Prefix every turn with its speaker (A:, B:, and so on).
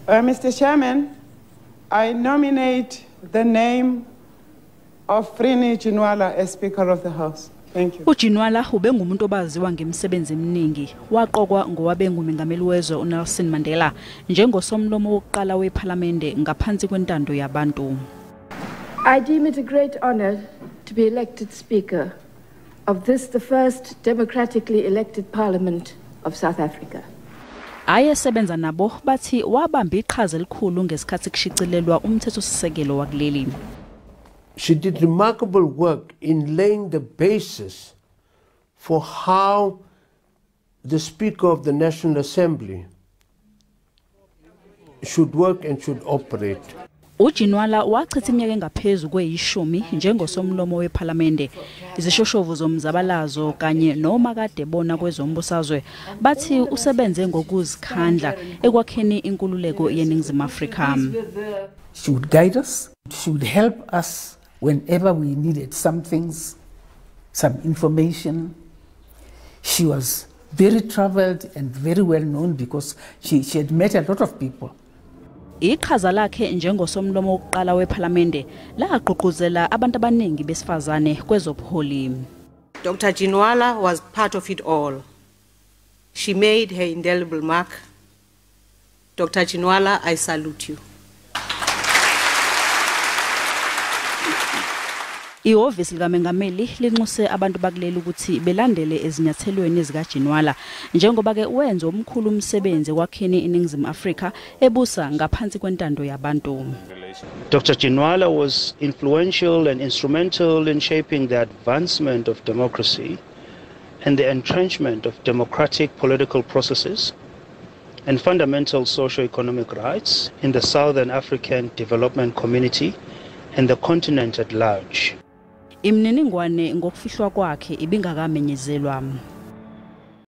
A: Mr. Chairman, I nominate the name of Frene Ginwala as Speaker of the House. Thank you.
B: UGinwala ubengumuntu obaziwa ngemisebenzi eminingi, waqokwa ngowabengumengameli wezwe uNelson Mandela njengosomlomo wokuqala wePhalamende ngaphansi kwentando yabantu.
C: I deem it a great honor to be elected Speaker of this, the first democratically elected Parliament of South Africa.
B: Ayesebenza nabo bathi wabamba iqhaza elikhulu ngesikhathi kushicilelwa umthethosisekelo wakuleli.
D: She did remarkable work in laying the basis for how the Speaker of the National Assembly should work and should operate.
B: UGinwala wachitha iminyaka engaphezu kweyishumi njengosomlomo wePhalamende. Izishoshovu zomzabalazo kanye noma kade bona kwezombusazwe bathi usebenze ngokuzikhandla ekwakheni inkululeko yeNingizimu Afrika.
E: She would guide us, she would help us whenever we needed some things, some information. She was very traveled and very well known because she had met a lot of people.
B: Iqhaza lakhe njengosomlomo wokuqala wePhalamende lagqugquzela abantu abaningi besifazane kwezobuholi.
F: Dr. Ginwala was part of it all. She made her indelible mark. Dr. Ginwala, I salute you.
B: Ihhovisi likaMengameli linxuse abantu bakuleli ukuthi belandele ezinyathelweni zikaGinwala njengoba ke wenza omkhulu umsebenzi ekwakheni iNingizimu Afrika ebusa ngaphansi kwentando yabantu.
G: Dr. Ginwala was influential and instrumental in shaping the advancement of democracy and the entrenchment of democratic political processes and fundamental socio-economic rights in the Southern African Development Community and the continent at large.
B: Imininingwane ngokufihlwa kwakhe ibingakamenyezelwa.